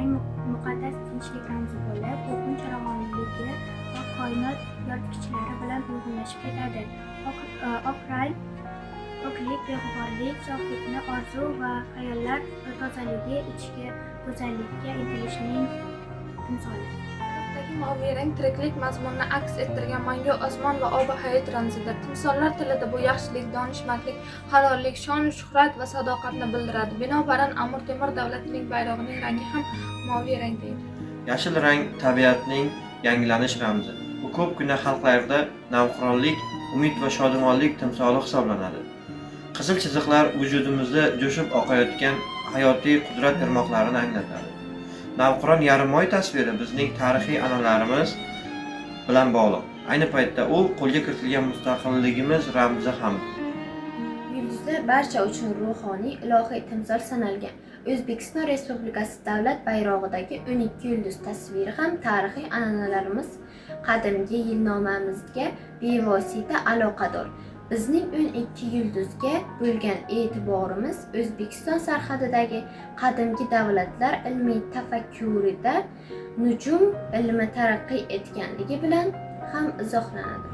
Rang muqaddas tinchlik ramzi bo'lib, u kun charog'onligi va koinot yoritgichlari bilan uyg'unlashib ketadi. Oq rang poklik, beg'uborlik, soflikni, orzu va xayollar tozaligi, ichki go'zallikka intilishning timsoli. Bayroqdagi moviy rang tiriklik mazmunini aks ettirgan mangu osmon va obi hayot ramzidir. Timsollar tilida bu yaxshilik, donishmandlik, halollik, shon shuhrat va sadoqatni bildiradi. Binobarin, Amir Temur davlatining bayrog'ining rangi ham moviy rangda edi. Yashil rang tabiatning yangilanish ramzi. U ko'pgina xalqlarda navqironlik, umid va shodumonlik timsoli hisoblanadi. Qizil chiziqlar vujudimizda jo'shib oqayotgan hayotiy qudrat irmoqlarini anglatadi. Navqiron yarim oy tasviri bizning tarixiy an'analarimiz bilan bog'liq. Ayni paytda u qo'lga kiritilgan mustaqilligimiz ramzi ham. Yulduzlar barcha uchun ruhoniy, ilohiy timsol sanalgan. O'zbekiston Respublikasi davlat bayrog'idagi 12 yulduz tasviri ham tarixiy an'analarimiz, qadimgi yilnomamizga bevosita aloqador. Bizning 12 yulduzga bo'lgan e'tiborimiz O'zbekiston sarhadidagi qadimgi davlatlar ilmiy tafakkurida nujum ilmi taraqqiy etganligi bilan ham izohlanadi.